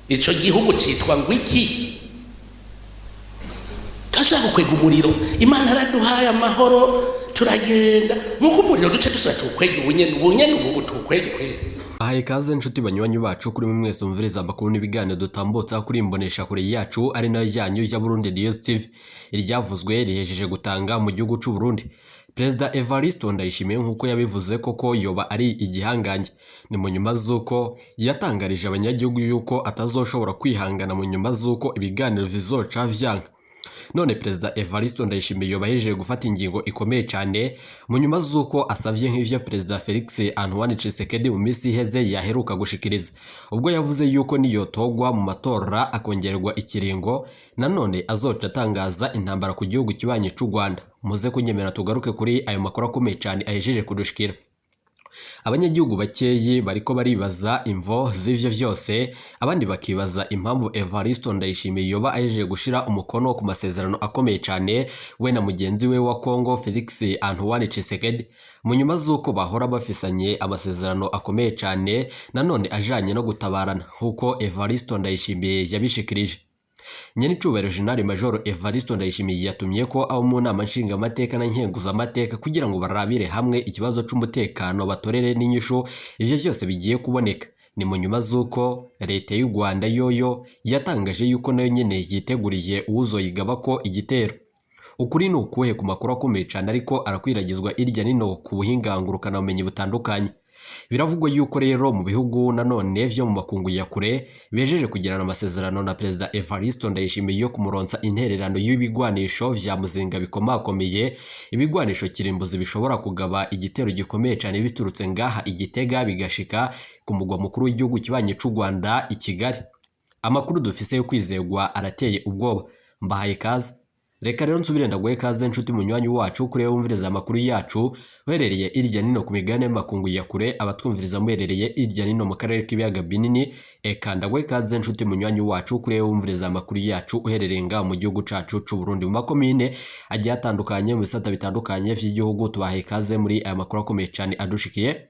Ico gihugu citwa ngo iki? Turashobora gukwega umuriro. Imana araduhaye amahoro, turagenda nk'uko umuriro duce dusubira tuwukwege ubunyene ubunyene ubu tuwukwege kwege. Ahaye ikaze nshuti banywanyi bacu, kuri mwe mwese mumviriza amakuru n'ibiganiro dutambutsa kuri imbonesha kure yacu, ari nayo yanyu ya Burundi News TV. Iryavuzwe rihejeje gutanga mu gihugu c'u Burundi. Perezida Evariste Ndayishimiye, nk'uko yabivuze koko, yoba ari igihangange. Ni mu nyuma z'uko yatangarije abanyagihugu yuko atazoshobora kwihangana mu nyuma z'uko ibiganiro bizoca vyanka. None Perezida Evariste Ndayishimiye yoba ahejeje gufata ingingo ikomeye cyane mu nyuma z'uko asavye nk'ivyo Perezida Felix Antoine Tshisekedi mu minsi iheze yaheruka gushikiriza, ubwo yavuze yuko niyotogwa mu matora akongererwa ikiringo, nanone azoca atangaza intambara ku gihugu kibanyi c'u Rwanda. Muze kunyemera tugaruke kuri ayo makuru akomeye cyane ahejeje kudushikira. Abanyagihugu bakeyi bariko baribaza imvo z'ivyo vyose, abandi bakibaza impamvu Evariste Ndayishimiye yoba ahejeje gushira umukono ku masezerano akomeye cyane we na mugenzi we wa Congo Felix Antoine Tshisekedi, mu nyuma z'uko bahora bafisanye amasezerano akomeye cyane nanone ajanye no gutabarana, nk'uko Evariste Ndayishimiye yabishikirije. Nyenicubahiro Jenerali Major Evariste Ndayishimiye yatumye ko abo mu nama nshingamateka na nkenguzamateka kugira ngo barabire hamwe ikibazo c'umutekano, batorere n'inyishu ivyo vyose bigiye kuboneka. Ni mu nyuma z'uko leta y'u Rwanda yoyo yatangaje yuko nayo nyene yiteguriye uwuzoyigaba ko igitero. Ukuri ni ukuhe ku makuru akomeye cane ariko arakwiragizwa irya nino ku buhinga ngurukanabumenyi butandukanye? Biravugwa yuko rero mu bihugu nanone vyo mu makungu ya kure bejeje kugirana amasezerano na Perezida Evariste Ndayishimiye yo kumuronsa intererano y'ibigwanisho vya muzinga bikomakomeye, ibigwanisho kirimbuzi bishobora kugaba igitero gikomeye cane biturutse ngaha i Gitega bigashika ku mugwa mukuru w'igihugu kibanyi c'u Rwanda i Kigali. Amakuru dufise yo kwizegwa arateye ubwoba. Mbahaye kaze. Reka rero nsubire ndaguhe kaze nshuti munywanyi wacu, kuri wumviriza amakuru yacu uherereye irya nino ku migabane y'amakungu ya kure, abatwumviriza muherereye irya nino mu karere k'ibiyaga binini. Eka ndaguhe kaze nshuti munywanyi wacu, kuri wumviriza amakuru yacu uherereye ngaha mu gihugu cacu c'u Burundi, mu makomine agiye atandukanye, mu bisata bitandukanye vy'igihugu. Tubahaye kaze muri aya makuru akomeye cane adushikiye.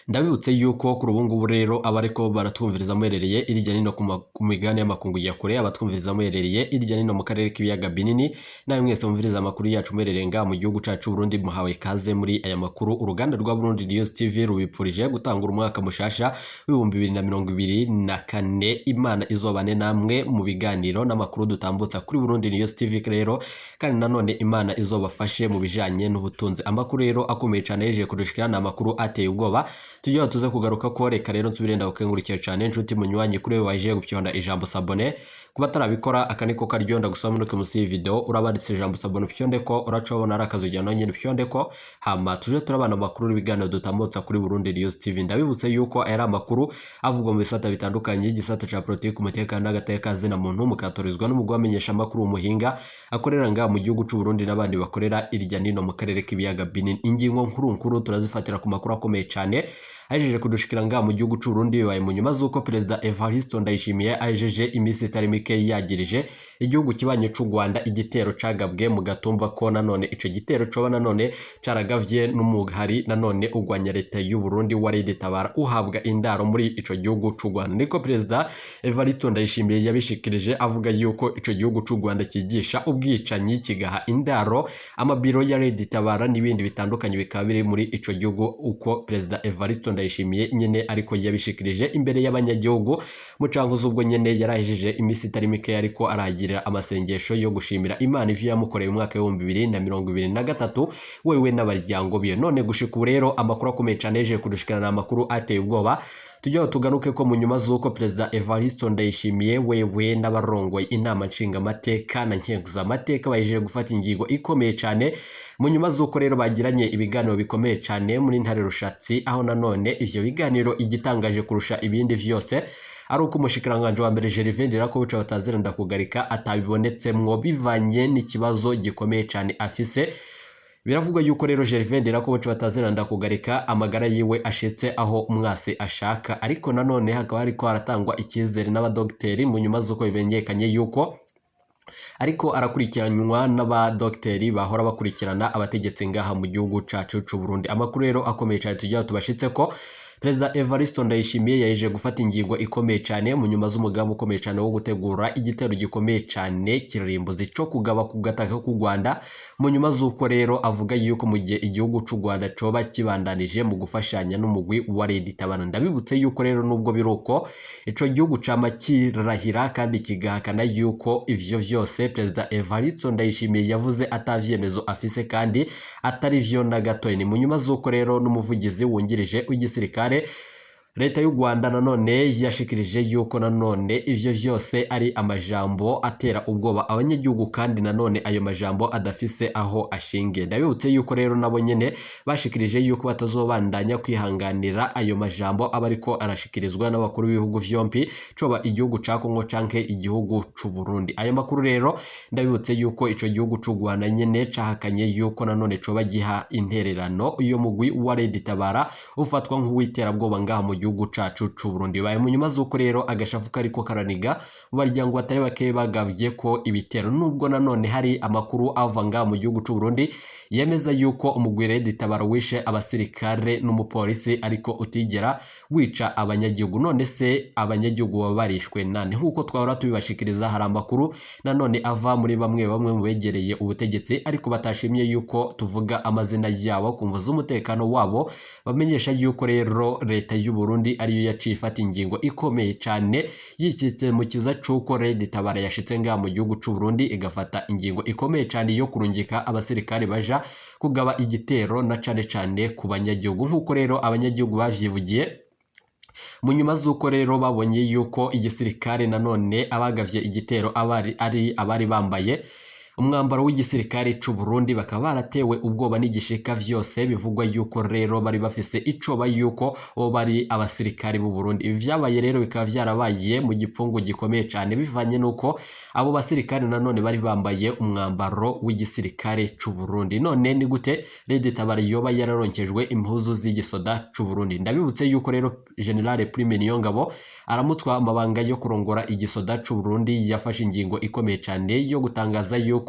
Ndabibutse yuko kuri ubu ngubu rero abariko baratwumviriza muherereye irya nino ku migabane y'amakungu ya kure, abatwumviriza muherereye irya nino mu karere k'ibiyaga binini, nawe mwese mumviriza amakuru yacu muherereye ngaha mu gihugu cacu Burundi, muhawe ikaze muri aya makuru. Uruganda rwa Burundi News TV rubipfurije gutangura umwaka mushasha w'2024. Imana izobane namwe mu biganiro n'amakuru dutambutsa kuri Burundi News TV rero, kandi nanone Imana izobafashe mu bijanye n'ubutunzi. Amakuru rero akomeye cane yeje kudushikira ni amakuru ateye ubwoba, tujye tuze kugaruka ko. Reka rero nsubire ndagukengurukira cyane nshuti munywanyi, kuri wewe waje gupyonda ijambo s'abonner. Kuba atarabikora, aka niko karyo ndagusaba. Muri munsi y'iyi video urabanditse ijambo s'abonner, upyonde ko uracobona ari akazu nawe nyine upyonde ko, hama tuje turabana amakuru n'ibiganiro dutambutsa kuri Burundi News TV. Ndabibutse yuko aya ari amakuru avugwa mu bisata bitandukanye, igisata ca politiki, umutekano n'agateka zina muntu, mukatorizwa n'umugwi wamenyesha amakuru umuhinga akorera ngaha mu gihugu c'u Burundi n'abandi bakorera irya nino mu karere k'ibiyaga binini. Ingingo nkuru nkuru turazifatira ku makuru akomeye cyane ahejeje kudushikira ngaha mu gihugu c'u Burundi. Bibaye mu nyuma z'uko Perezida Evariste Ndayishimiye ahejeje iminsi itari mike yagirije igihugu kibanye c'u Rwanda igitero cagabwe mu Gatumba, ko nanone ico gitero coba nanone caragavye n'umuhari nanone ugwanya leta y'u Burundi wa Tabara uhabwa indaro muri ico gihugu c'u Rwanda. Niko Perezida Evariste Ndayishimiye yabishikirije, avuga yuko ico gihugu c'u Rwanda kigisha ubwicanyi, kigaha indaro amabiro ya Tabara n'ibindi bitandukanye bikaba biri muri ico gihugu, uko Perezida Evariste Ndayishimiye nyene ariko yabishikirije imbere y'abanyagihugu mu Cankuzo, ubwo nyene yarahejeje iminsi itari mike ariko arahagirira amasengesho yo gushimira Imana ivyo yamukoreye mu mwaka w'2023, wewe n'abaryango biwe. None gushika ubu rero amakuru akomeye cane yeje kudushikirana ni amakuru ateye ubwoba, tujye tugaruke ko mu nyuma z'uko Perezida Evariste Ndayishimiye wewe n'abarongoye inama nshingamateka na nkenguzamateka bahejeje gufata ingingo ikomeye cane, mu nyuma z'uko rero bagiranye ibiganiro bikomeye cane muri Ntare Rushatsi, aho nanone ivyo biganiro igitangaje kurusha ibindi vyose ari uko umushikiranganji wa mbere Gervais Ndirakobuca batazira ndakugarika atabibonetsemwo, bivanye n'ikibazo gikomeye cane afise. Biravugwa yuko rero Gervais Ndirakobuca batazira ndakugarika amagara yiwe ashitse aho umwase ashaka, ariko nanone hakaba hariko haratangwa icyizere n'abadogiteri mu nyuma z'uko bimenyekanye yuko ariko arakurikiranywa n'abadogiteri bahora bakurikirana abategetsi ngaha mu gihugu cacu c'u Burundi. Amakuru rero akomeye cyane tujya tubashitse ko Perezida Evariste Ndayishimiye yaje gufata ingingo ikomeye cyane mu nyuma z'umugambi ukomeye cyane wo gutegura igitero gikomeye cyane kirimbuzi cyo kugaba ku gataka k'u Rwanda, mu nyuma z'uko rero avuga yuko mu gihe igihugu cy'u Rwanda coba kibandanije mu gufashanya n'umugwi wa Red Tabara. Ndabibutse yuko rero nubwo biruko ico gihugu cama kirahira kandi kigahakana yuko ivyo vyose Perezida Evariste Ndayishimiye yavuze atavyemezo afise kandi atari vyo na gatoya. Ni mu nyuma z'uko rero n'umuvugizi wungirije w'igisirikare leta y'u Rwanda nanone yashikirije yuko nanone ivyo vyose ari amajambo atera ubwoba abanyagihugu, kandi nanone ayo majambo adafise aho ashingiye. Ndabibutse yuko rero nabo nyene bashikirije yuko batazobandanya kwihanganira ayo majambo aba ariko arashikirizwa n'abakuru b'ibihugu vyompi, coba igihugu ca Kongo canke igihugu c'u Burundi. Ayo makuru rero ndabibutse yuko ico gihugu c'u Rwanda nyene cahakanye yuko nanone coba giha intererano iyo mugwi wa Red Tabara ufatwa nk'uwiterabwoba ngaha mu gihugu cacu c'u Burundi. Baye mu nyuma z'uko rero agashafu kariko karaniga mu baryango batari bake bagavye ko ibitero, nubwo nanone hari amakuru ava ngaha mu gihugu c'u Burundi yemeza yuko umugwi Red Tabara wishe abasirikare n'umupolisi ariko utigera wica abanyagihugu. None se abanyagihugu baba barishwe nande? Nk'uko twahora tubibashikiriza, hari amakuru nanone ava muri bamwe bamwe mu begereye ubutegetsi ariko batashimye yuko tuvuga amazina yabo ku mvo z'umutekano wabo, bamenyesha yuko rero leta y'u Burundi ariyo yaciye ifata ingingo ikomeye cyane yikitse mu kiza c'uko Red Tabara yashitse ngaha mu gihugu c'u Burundi, igafata ingingo ikomeye cyane yo kurungika abasirikare baja kugaba igitero na cane cane ku banyagihugu, nk'uko rero abanyagihugu bavyivugiye mu nyuma z'uko rero babonye yuko igisirikare nanone abagavye igitero abari ari abari bambaye umwambaro w'igisirikare c'u Burundi, bakaba baratewe ubwoba n'igishika vyose bivugwa yuko rero bari bafise icoba yuko bo bari abasirikare b'u Burundi. Ibi vyabaye rero bikaba vyarabaye mu gipfungu gikomeye cane, bivanye nuko abo basirikare nanone bari bambaye umwambaro w'igisirikare c'u Burundi. None ni gute Red Tabara yoba yararonkejwe impuzu z'igisoda c'u Burundi? Ndabibutse yuko rero General Prime Niyongabo aramutswa amabanga yo kurongora igisoda c'u Burundi yafashe ingingo ikomeye cane yo gutangaza yuko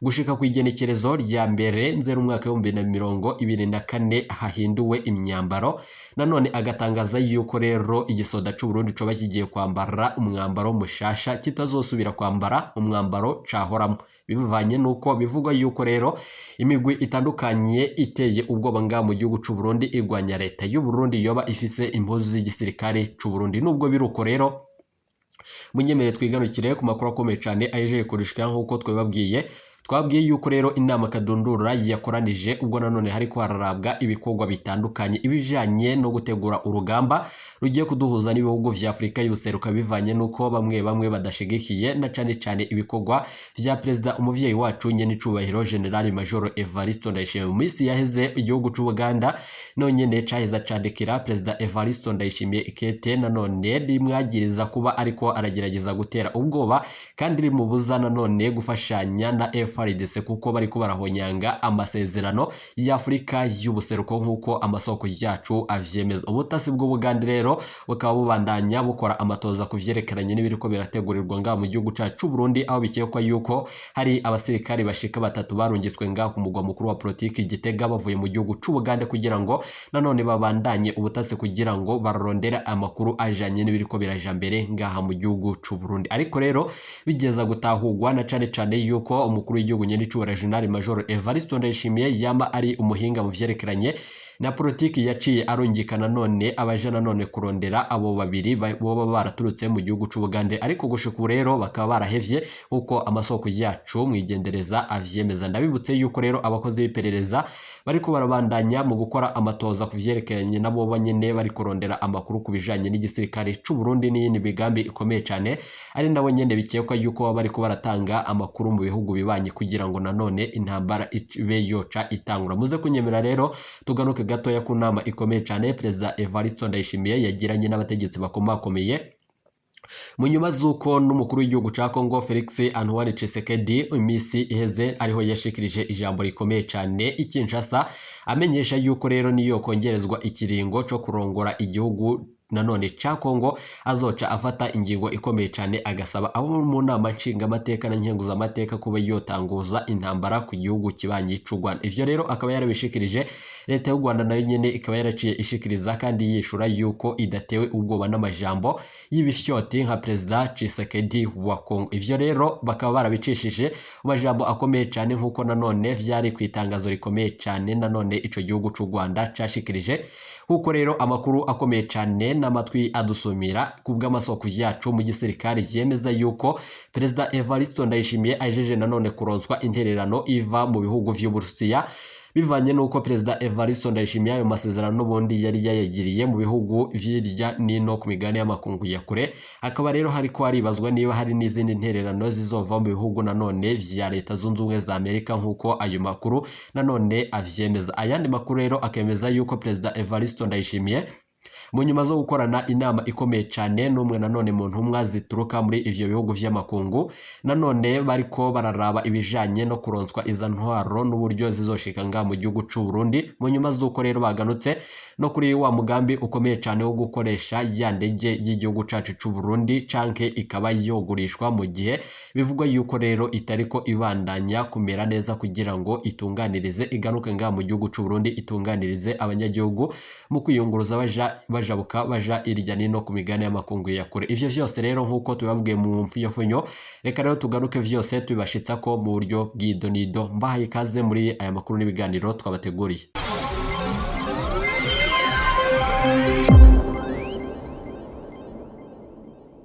gushika ku igenekerezo rya 1 Nzeri umwaka 2024 hahinduwe imyambaro, nanone agatangaza yuko rero igisoda c'u Burundi coba kigiye kwambara umwambaro mushasha, kitazosubira kwambara umwambaro cahoramo, bivanye nuko bivugwa yuko rero imigwi itandukanye iteye ubwoba ngaha mu gihugu c'u Burundi igwanya leta y'u Burundi yoba ifise impuzu z'igisirikare c'u Burundi. Nubwo biruko rero, munyemere twigarukire ku makuru akomeye cyane ayejeje kurishika nk'uko twababwiye. Twabwiye yuko rero inama kadundura yakoranije ubwo nanone hariko hararabwa ibikorwa bitandukanye ibijanye no gutegura urugamba rugiye kuduhuza n'ibihugu vya Afurika y'ubuseruka, bivanye nuko bamwe bamwe badashigikiye na cane cane ibikorwa vya perezida umuvyeyi wacu nyenicubahiro General Major Evariste Ndayishimiye. Mu minsi yaheze igihugu c'u Buganda nonyene caheza candikira perezida Evariste Ndayishimiye ikete nanone rimwagiriza kuba ariko aragerageza gutera ubwoba kandi rimubuza nanone gufashanya na FARDC kuko bariko barahonyanga amasezerano y'Afurika y'ubuseruko nk'uko amasoko yacu avyemeza. Ubutasi bw'Ubugande rero bukaba bubandanya bukora amatoza ku vyerekeranye n'ibiriko birategurirwa ngaha mu gihugu cacu c'u Burundi, aho bikekwa yuko hari abasirikare bashika 3 barungitswe ngaha ku mugwa mukuru wa politiki Gitega bavuye mu gihugu c'u Bugande kugira ngo nanone babandanye ubutasi kugira ngo barondera amakuru ajanye n'ibiriko biraja mbere ngaha mu gihugu c'u Burundi. Ariko rero bigeza gutahurwa na cane cane yuko umukuru w'igihugu nyenicubahiro General Major Evariste Ndayishimiye yama ari umuhinga mu vyerekeranye na politiki, yaciye arungika none abaja nanone kurondera abo babiri boba baraturutse mu gihugu c'u Bugande, ariko gushika ubu rero bakaba barahevye nkuko amasoko yacu mwigendereza avyemeza. Ndabibutse yuko rero abakozi b'iperereza bariko barabandanya mu gukora amatoza ku vyerekeranye nabo banyene bari kurondera amakuru ku bijanye n'igisirikare c'u Burundi n'iyindi migambi ikomeye cane, ari nabo nyene bikekwa yuko baba bariko baratanga amakuru mu bihugu bibanye kugira ngo nanone intambara ibe yoca itangura. Muze kunyemera rero tugaruke gatoya ku nama ikomeye cane Perezida Evariste Ndayishimiye yagiranye n'abategetsi bakomakomeye mu nyuma z'uko n'umukuru w'igihugu ca Congo Felix Antoine Tshisekedi iminsi iheze ariho yashikirije ijambo rikomeye cane i Kinshasa, amenyesha yuko rero niyo kongerezwa ikiringo co kurongora igihugu nanone ca Kongo azoca afata ingingo ikomeye cane, agasaba abo mu nama nshingamateka na nkenguzamateka kuba yotanguza intambara ku gihugu kibanyi c'u Rwanda. Ivyo rero akaba yarabishikirije. Leta y'u Rwanda nayo nyene ikaba yaraciye ishikiriza kandi yishura yuko idatewe ubwoba n'amajambo y'ibifyoti nka Perezida Tshisekedi wa Kongo. Ivyo rero bakaba barabicishije mu majambo akomeye cane, nk'uko nanone vyari ku itangazo rikomeye cane nanone ico gihugu c'u Rwanda cashikirije, nk'uko rero amakuru akomeye cane n'amatwi adusumira ku bw'amasoko yacu mu gisirikare yemeza yuko Perezida Evariste Ndayishimiye ajeje nanone kuronswa intererano iva mu bihugu vy'Uburusiya, bivanye n'uko Perezida Evariste Ndayishimiye ayo masezerano n'ubundi yari yayagiriye mu bihugu vy'irya nino ku migabane y'amakungu ya kure. Hakaba rero hariko haribazwa niba hari n'izindi ntererano zizova mu bihugu nanone vya Leta Zunze Ubumwe za Amerika, nk'uko ayo makuru nanone avyemeza. Ayandi makuru rero akemeza yuko Perezida Evariste Ndayishimiye, mu nyuma zo gukorana inama ikomeye cyane n'umwe nanone mu ntumwa zituruka muri ivyo bihugu vy'amakungu, nanone bariko bararaba ibijanye no kuronswa iza ntwaro n'uburyo zizoshika nga mu gihugu c'u Burundi, mu nyuma z'uko rero baganutse no kuri wa mugambi ukomeye cyane wo gukoresha ya ndege y'igihugu cacu c'u Burundi, canke ikaba yogurishwa mu gihe bivugwa yuko rero itariko ibandanya kumera neza, kugira ngo itunganirize igaruke nga mu gihugu c'u Burundi, itunganirize abanyagihugu mu kwiyunguruza bajabuka baja irya nino ku migabane y'amakungu ya kure. Ivyo vyose rero nk'uko tubibabwiye mu mfunyofunyo, reka rero tugaruke vyose tubibashitsa ko mu buryo bw'idonido. Mbahaye ikaze muri aya makuru n'ibiganiro twabateguriye.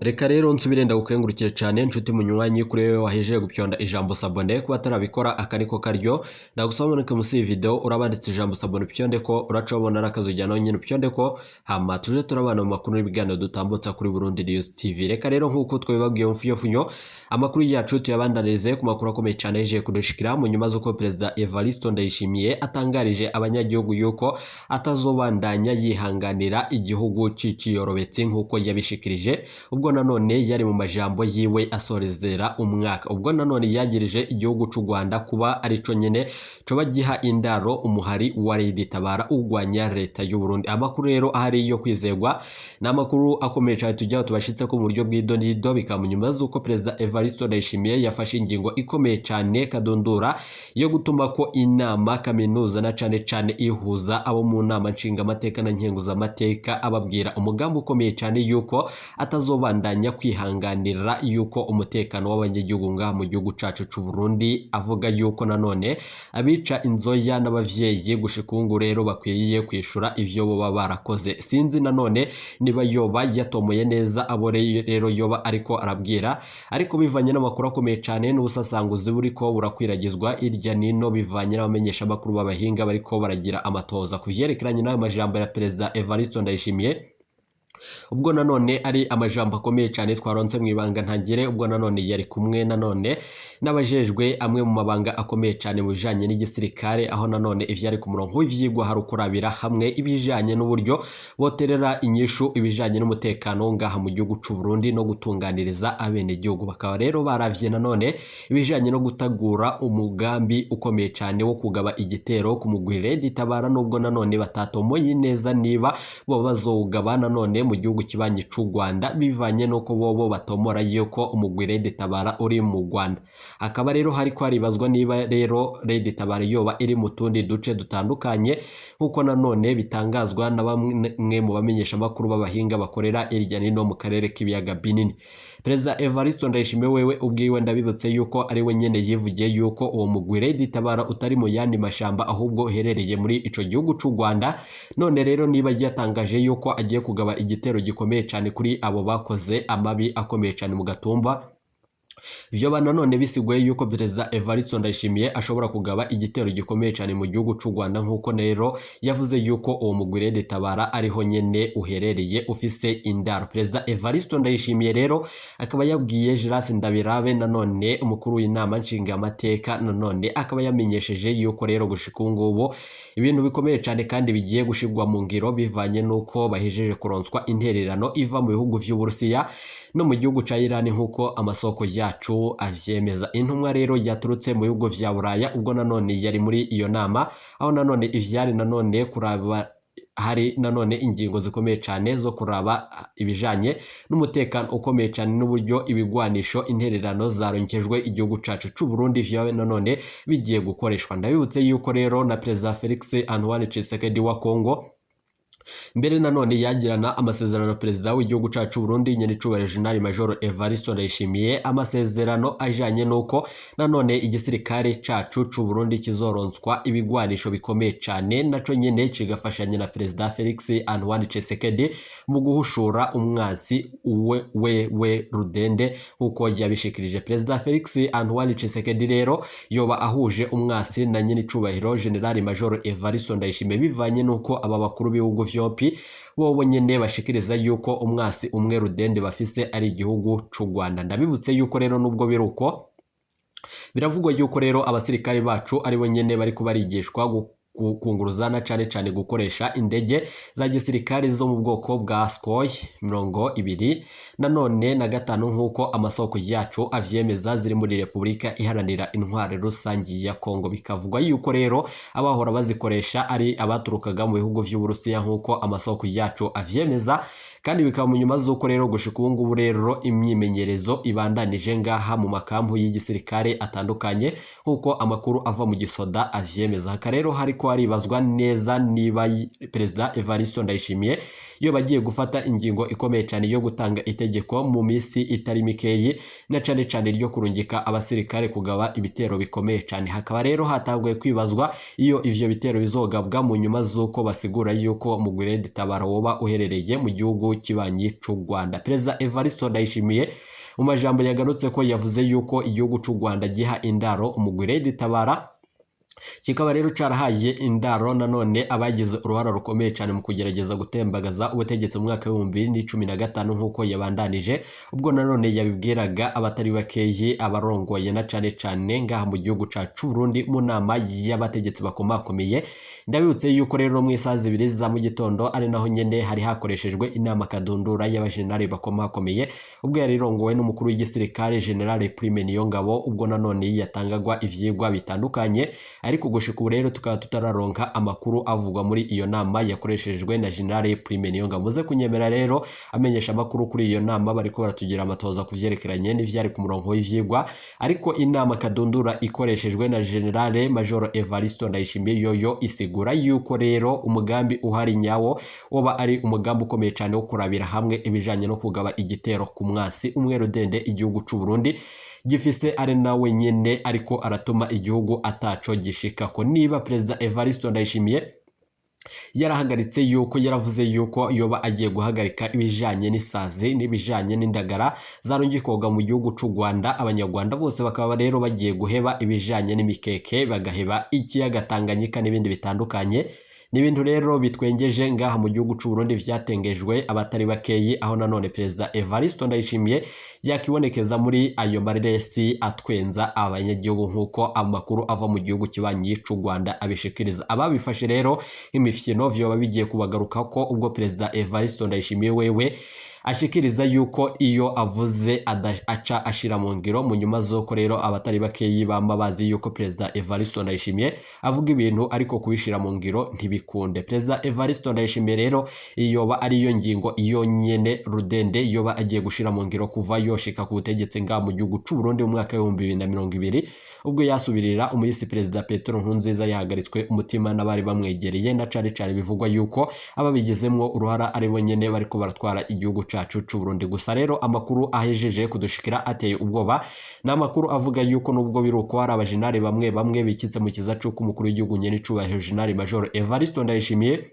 Reka rero nsubire ndagukengurukire cyane nshuti munywanyi kuri wewe wahejeje gupyonda ijambo sabone. Kuba atarabikora akariko karyo, ndagusaba uboneke munsi y'iyi video urabanditse ijambo sabone, upyonde ko uraca ubona n'akazu nawe nyine upyonde ko, hama tuje turabana mu makuru n'ibiganiro dutambutsa kuri Burundi News TV. Reka rero nk'uko twabibabwiye mu mfunyofunyo, amakuru yacu tuyabandanirize ku makuru akomeye cyane yaje kudushikira mu nyuma z'uko Perezida Evariste Ndayishimiye atangarije abanyagihugu yuko atazobandanya yihanganira igihugu c'iciyorobetsi, nk'uko yabishikirije ubwo nanone yari mu majambo yiwe asorezera umwaka, ubwo nanone yagirije igihugu c'u Rwanda kuba arico nyene coba giha indaro umuhari wa Tabara ugwanya leta y'u Burundi. Amakuru rero ahari yo kwizegwa ni amakuru akomeye cyane tujyaho tubashitse ko mu buryo bw'idonido, bikaba mu nyuma z'uko Perezida Evariste Ndayishimiye yafashe ingingo ikomeye cyane kadundura yo gutuma ko inama kaminuza na cane cane ihuza abo mu nama nshingamateka na nkenguzamateka, ababwira umugambi ukomeye cyane yuko atazobandanya kwihanganira yuko umutekano w'abanyagihugu ngaha mu gihugu cacu c'u Burundi, avuga yuko nanone abica inzoya n'abavyeyi gushika ubu rero bakwiye kwishura ivyo boba barakoze. Sinzi nanone niba yoba yatomoye neza abo rero yoba ariko arabwira, ariko bivanye n'amakuru akomeye cyane n'ubusasanguzi buriko burakwiragizwa irya nino, bivanye n'abamenyesha amakuru b'abahinga bariko baragira amatoza ku vyerekeranye n'ayo majambo ya Perezida Evariste Ndayishimiye, ubwo nanone ari amajambo akomeye cyane twaronse mu ibanga ntangire, ubwo nanone yari kumwe nanone n'abajejwe amwe mu mabanga akomeye cyane mu bijanye n'igisirikare, aho nanone ivyari ku murongo w'ivyigwa hari ukurabira hamwe ibijanye n'uburyo boterera inyishu ibijanye n'umutekano ngaha mu gihugu c'u Burundi no gutunganiriza abenegihugu. Bakaba rero baravye nanone ibijanye no gutagura umugambi ukomeye cyane wo kugaba igitero ku mugwi Red Tabara, nubwo nanone batatomoye neza niba bo bazowugaba nanone mu gihugu kibanyi c'u Rwanda, bivanye nuko bobo batomora yuko umugwi Red Tabara uri mu Rwanda. Hakaba rero hariko haribazwa niba rero Red Tabara yoba iri mu tundi duce dutandukanye, nkuko nanone bitangazwa na bamwe mu bamenyesha makuru b'abahinga bakorera irya nino mu karere k'ibiyaga binini. Perezida Evariste Ndayishimiye wewe ubwiwe ndabibutse yuko ari we nyene yivugiye yuko uwo mugwi Red Tabara utari mu yandi mashamba ahubwo uherereye muri ico gihugu c'u Rwanda. None rero niba yatangaje yuko agiye kugaba igitero gikomeye cyane kuri abo bakoze amabi akomeye cyane mu Gatumba, vyoba nanone bisiguye yuko Perezida Evariste Ndayishimiye ashobora kugaba igitero gikomeye cyane mu gihugu c'u Rwanda, nkuko rero yavuze yuko uwo mugwi Red Tabara ariho nyene uherereye ufise indaro. Perezida Evariste Ndayishimiye rero akaba yabwiye Gérard Ndabirabe nanone umukuru w'inama nshingamateka, nanone akaba yamenyesheje yuko rero gushika ubu ngubu ibintu bikomeye cyane kandi bigiye gushirwa mu ngiro, bivanye nuko bahejeje kuronswa intererano iva mu bihugu vy'Uburusiya no mu gihugu ca Iran, nkuko amasoko yacu avyemeza. Intumwa rero yaturutse mu bihugu vya Buraya ubwo nanone yari muri iyo nama, aho nanone ivyari nanone kuraba Hari nanone ingingo zikomeye cyane zo kuraba ibijanye n'umutekano ukomeye cyane n'uburyo ibigwanisho, intererano zaronkejwe igihugu cacu c'u Burundi vyawe nanone bigiye gukoreshwa. Ndabibutse yuko rero na Perezida Felix Antoine Tshisekedi wa Congo mbere nanone yagirana amasezerano na perezida w'igihugu cacu Burundi, nyenicubahiro General Major Evariste Ndayishimiye, amasezerano ajanye nuko nanone igisirikare cacu c'u Burundi kizoronswa ibigwanisho bikomeye cane, naco nyene kigafashanya na Perezida Felix Antoine Tshisekedi mu guhushura umwansi we we we rudende, nkuko yabishikirije. Perezida Felix Antoine Tshisekedi rero yoba ahuje umwansi na nyenicubahiro General Major Evariste Ndayishimiye, bivanye nuko aba bakuru b'ibihugu vyompi bobo nyene bashikiriza yuko umwasi umwe rudende bafise ari igihugu c'u Rwanda. Ndabibutse yuko rero nubwo biruko, biravugwa yuko rero abasirikare bacu ari bo nyene bariko barigishwa kunguruza na cane cane gukoresha indege za gisirikare zo mu bwoko bwa Sukhoi 25 , nk'uko amasoko yacu avyemeza, ziri muri Repubulika Iharanira Intwaro Rusangi ya Kongo. Bikavugwa yuko rero abahora bazikoresha ari abaturukaga mu bihugu vy'Uburusiya, nk'uko amasoko yacu avyemeza, kandi bikaba mu nyuma z'uko rero gushika ubu ngubu rero imyimenyerezo ibandanije ngaha mu makampu y'igisirikare atandukanye, nk'uko amakuru ava mu gisoda avyemeza. Haka rero hariko haribazwa neza niba Perezida Evariste Ndayishimiye iyo bagiye gufata ingingo ikomeye cyane yo gutanga itegeko mu minsi itari mikeyi, na cane cane ryo kurungika abasirikare kugaba ibitero bikomeye cyane. Hakaba rero hatanguye kwibazwa iyo ivyo bitero bizogabwa mu nyuma z'uko basigura yuko mugwi Tabara woba uherereye mu gihugu kibanyi c'u Rwanda. Perezida Evariste Ndayishimiye mu majambo yagarutse ko yavuze yuko igihugu c'u Rwanda giha indaro umugwi Tabara, kikaba rero carahaye indaro nanone abagize uruhara rukomeye cyane mu kugerageza gutembagaza ubutegetsi mu mwaka w'2015, nk'uko yabandanije ubwo nanone yabibwiraga abatari bakeyi, abarongoye na cane cane ngaha mu gihugu cacu Burundi, mu nama y'abategetsi bakomakomeye. Ndabibutse yuko rero mu isaha 2 za mu gitondo ari naho nyene hari hakoreshejwe inama kadundura y'abajenerali bakomakomeye, ubwo yari irongowe n'umukuru w'igisirikare General Prime Niyongabo, ubwo nanone yatangagwa ivyigwa bitandukanye. Ariko gushika ubu rero tukaba tutararonka amakuru avugwa muri iyo nama yakoreshejwe na General Prime Niyongabo. Muze kunyemera rero, amenyesha amakuru kuri iyo nama bariko baratugira amatoza kuvyerekeranye n'ivyari ku murongo w'ivyigwa, ariko inama kadundura ikoreshejwe na General Major Evariste Ndayishimiye yoyo isigura yuko rero umugambi uhari nyawo woba ari umugambi ukomeye cyane wo kurabira hamwe ibijanye no kugaba igitero ku mwasi umwe rudende igihugu c'u Burundi gifise, ari nawe nyene ariko aratuma igihugu ataco gishikako. Niba Perezida Evariste Ndayishimiye yarahagaritse yuko yaravuze yuko yoba agiye guhagarika ibijanye n'isazi n'ibijanye n'indagara zarungikwaga mu gihugu c'u Rwanda, abanyarwanda bose bakaba rero bagiye guheba ibijanye n'imikeke, bagaheba ikiyaga Tanganyika n'ibindi bitandukanye, ni ibintu rero bitwengeje ngaha mu gihugu c'u Burundi, vyatengejwe abatari bakeyi, aho nanone Perezida Evariste Ndayishimiye yakibonekeza muri ayo mareresi atwenza abanyagihugu, nk'uko amakuru ava mu gihugu kibanyi c'u Rwanda abishikiriza. Ababifashe rero nk'imifyino vyoba bigiye kubagaruka ko ubwo Perezida Evariste Ndayishimiye wewe ashikiriza yuko iyo avuze aca ashira mu ngiro, mu nyuma z'uko rero abatari bakeyi bama bazi yuko Perezida Evariste Ndayishimiye avuga ibintu ariko kubishira mu ngiro ntibikunde. Perezida Evariste Ndayishimiye rero iyoba ariyo ngingo iyo nyene rudende yoba agiye gushira mu ngiro kuva yoshika ku butegetsi ngaha mu gihugu c'u Burundi mu mwaka w'2020, ubwo yasubirira umuyisi Perezida Petero Nkurunziza yahagaritswe umutima n'abari bamwegereye, na cane cane bivugwa yuko ababigizemwo uruhara ari bo nyene bariko baratwara igihugu cacu c'u Burundi. Gusa rero amakuru ahejeje kudushikira ateye ubwoba ni amakuru avuga yuko nubwo biruko hari abajenali bamwe bamwe bikitse mu kiza c'uko umukuru w'igihugu nyene icubahiro General Major Evariste Ndayishimiye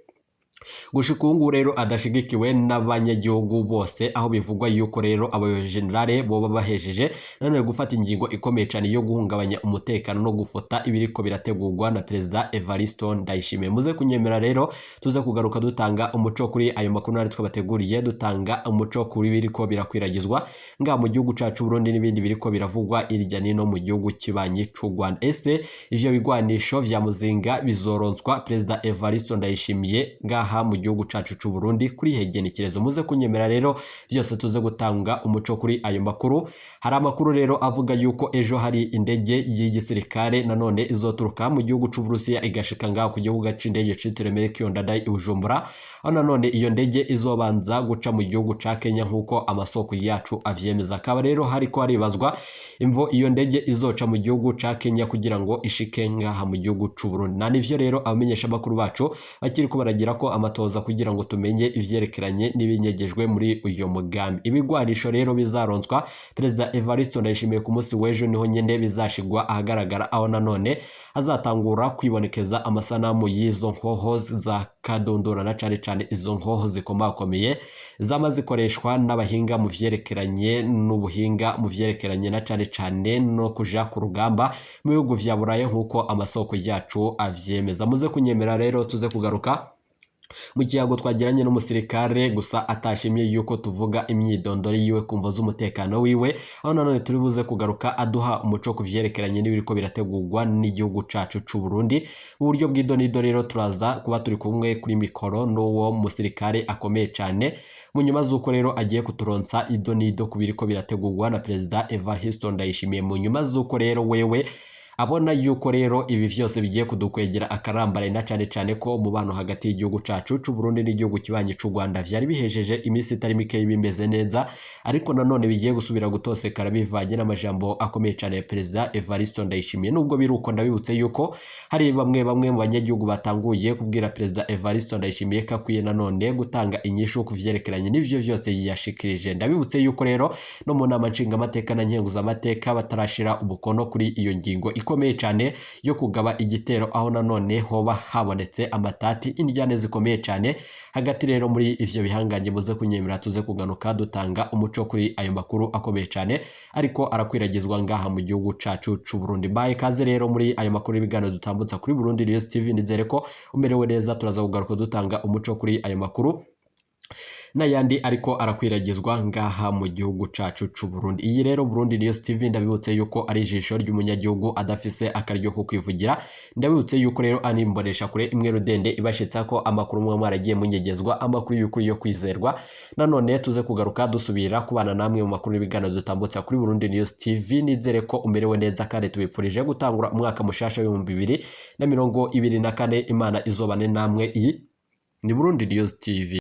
gushika ubu ngubu rero adashigikiwe n'abanyagihugu bose, aho bivugwa yuko rero abo generale boba bahejeje nanone gufata ingingo ikomeye cyane yo guhungabanya umutekano no gufota ibiriko birategurwa na Perezida Evariste Ndayishimiye. Muze kunyemera rero tuze kugaruka dutanga umuco kuri ayo makuru nari twabateguriye, dutanga umuco kuri biriko birakwiragizwa ngaha mu gihugu cacu Burundi n'ibindi biriko biravugwa irya nino mu gihugu kibanyi c'u Rwanda. Ese ivyo bigwanisho vya Muzinga bizoronswa Perezida Evariste Ndayishimiye ngaha ngaha mu gihugu cacu c'u Burundi kuri hegenekerezo. Muze kunyemera rero byose tuze gutanga umuco kuri ayo makuru. Hari amakuru rero avuga yuko ejo hari indege y'igisirikare nanone izoturuka mu gihugu c'u Burusiya igashika ngaha ku gihugu c'indege citiriwe Melchior Ndadaye i Bujumbura, aho nanone iyo ndege izobanza guca mu gihugu ca Kenya nk'uko amasoko yacu avyemeza. Akaba rero hariko haribazwa imvo iyo ndege izoca mu gihugu ca Kenya kugira ngo ishike ngaha mu gihugu c'u Burundi. Na nivyo rero abamenyesha makuru bacu bakiriko baragira ko amatoza kugira ngo tumenye ivyerekeranye n'ibinyegejwe muri uyo mugambi. Ibigwanisho rero bizaronswa Perezida Evariste Ndayishimiye ku munsi w'ejo niho nyene bizashigwa ahagaragara, aho nanone hazatangura kwibonekeza amasanamu y'izo nkoho za kadondora, na cane cane izo nkoho zikomakomeye zama zikoreshwa n'abahinga mu vyerekeranye n'ubuhinga mu vyerekeranye na cane cane no kuja ku rugamba mu bihugu vya Burayi nk'uko amasoko yacu avyemeza. Muze kunyemera rero tuze kugaruka mu kiyago twagiranye n'umusirikare, gusa atashimye yuko tuvuga imyidondoro yiwe ku mvo z'umutekano wiwe, aho nanone turi buze kugaruka aduha umuco ku vyerekeranye n'ibiriko birategurwa n'igihugu cacu c'u Burundi mu buryo bw'idonido. Rero turaza kuba turi kumwe kuri mikoro n'uwo musirikare akomeye cane, mu nyuma z'uko rero agiye kuturonsa idonido ku biriko birategurwa na Perezida Evariste Ndayishimiye, mu nyuma z'uko rero wewe abona yuko rero ibi vyose bigiye kudukwegera akarambaraye, na cane cane ko umubano hagati y'igihugu cacu c'u Burundi n'igihugu kibanyi c'u Rwanda vyari bihejeje iminsi itari mike bimeze neza, ariko nanone bigiye gusubira gutosekara bivanye n'amajambo akomeye cane ya Perezida Evariste Ndayishimiye. Nubwo biruko, ndabibutse yuko hari bamwe bamwe mu banyagihugu batanguye kubwira Perezida Evariste Ndayishimiye ko akwiye nanone gutanga inyishu ku vyerekeranye n'ivyo vyose yashikirije. Ndabibutse yuko rero no mu nama nshingamateka na nkenguzamateka batarashira umukono kuri iyo ngingo ikomeye cyane yo kugaba igitero, aho nanone hoba habonetse amatati, indyane zikomeye cyane hagati rero muri ivyo bihangange. Muze kunyemera tuze kuganuka dutanga umuco kuri ayo makuru akomeye cyane ariko arakwiragizwa ngaha mu gihugu cacu c'u Burundi. Mbaye kaze rero muri ayo makuru y'ibiganiro dutambutsa kuri Burundi News TV. Nizere ko umerewe neza. Turaza kugaruka dutanga umuco kuri ayo makuru n'ayandi ariko arakwiragizwa ngaha mu gihugu cacu c'u Burundi. Iyi rero Burundi News TV, ndabibutse yuko ari ijisho ry'umunyagihugu adafise akaryo ko kwivugira. Ndabibutse yuko rero ari imbonesha kure imwe rudende ibashitsa ko amakuru mwe mwaragiye munyegezwa, amakuru y'ukuri yo kwizerwa. Nanone tuze kugaruka dusubira kubana namwe mu makuru y'ibiganiro dutambutsa kuri Burundi News TV. Nizere ko umerewe neza kandi tubipfurije gutangura umwaka mushasha w'2024. Imana izobane namwe. Iyi ni Burundi News TV.